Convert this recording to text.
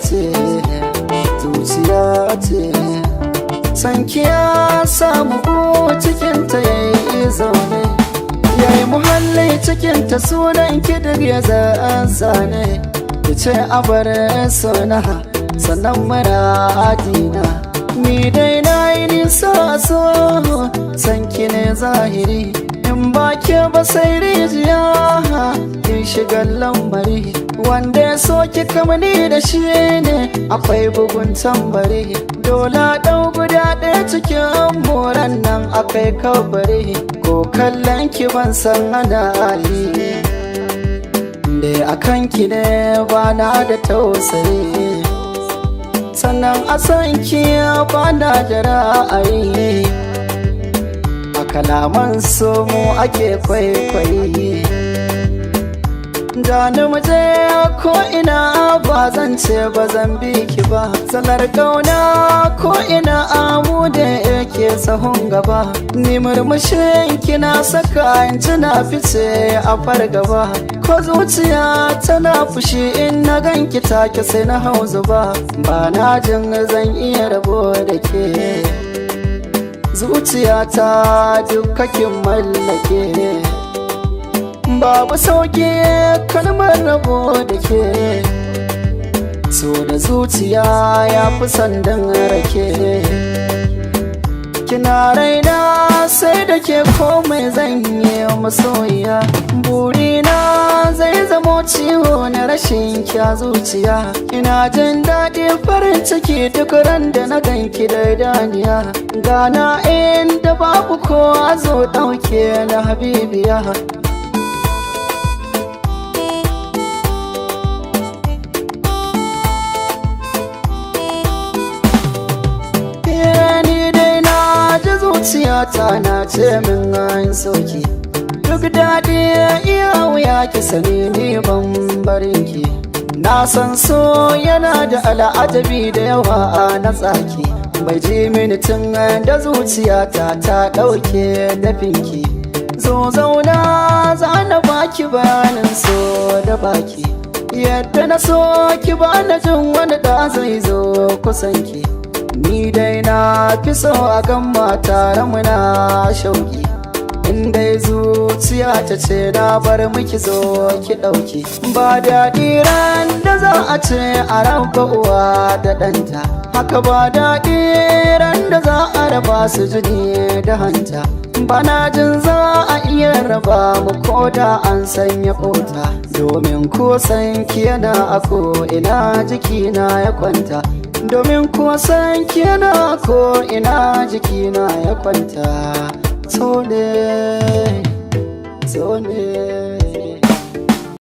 ce, zuciya ce. Sanki ya samu ko cikinta ya yi zaune, ya yi muhalli cikinta, sunan ki duk ya zane. Ki ce abar sona, sannan muradina. Ni dai na yi nisa, so sanki ne zahiri. In ba ke ba sai rijiya, kin shiga lambari. Wanda ya so ki kamani da shi ne akwai bugun tambari. Dole ɗau guda ɗaya cikin moran nan akai kabari. Ko kallon ki ban san ana yi da akan ki ne, ba na da tausayi. Sannan a san ki ba na da ra'ayi. A kalaman so mu ake kwaikwayi. Jani muje ko ina, ba zan ce ba zan bi ki ba. Salar kauna ko ina amu da yake sahun gaba. Ni murmushin kina saka in tuna fice a fargaba. Ko zuciya tana fushi, in na ganki take sai na hau zuba. Ba na jin zan iya rabo da ke. Zuciyata dukkakin mallake. Babu sauki kalmar rabo da ke. So da zuciya ya fi sandan rake. Kina raina, sai da ke komai zan yi masoyiya. Burina zai zamo ciwo na rashin kya zuciya. Ina jin daɗi, farin ciki duk ran da na ganki da daniya. Gana inda babu kowa, zo ɗauke na habibiya. Ni dai na ji zuciyata na ce min an soki. Duk daɗi iya wuya, ki sani ni ban barin ki. Na san so yana da al'ajabi da yawa a na tsaki. Bai ji mini tun da zuciyata ta ɗauke dafinki. Zo zauna, za na baki bayanin so da baki. Yadda na so ki, ba na jin wani da zai zo kusanki. Ni dai na fi so a gan tare muna shauki. In dai zuciya ta ce na bar miki, zo ki ɗauki. Ba daɗi ran da za a ce a raba uwa da ɗanta. Haka ba daɗi ran da za a raba su jini da hanta. Bana jin za a iya raba mu ko da an sanya kota. Domin ko san ki yana a ko ina jikina ya kwanta. Domin ko san ki yana ko ina jikina ya kwanta. So ne, so ne.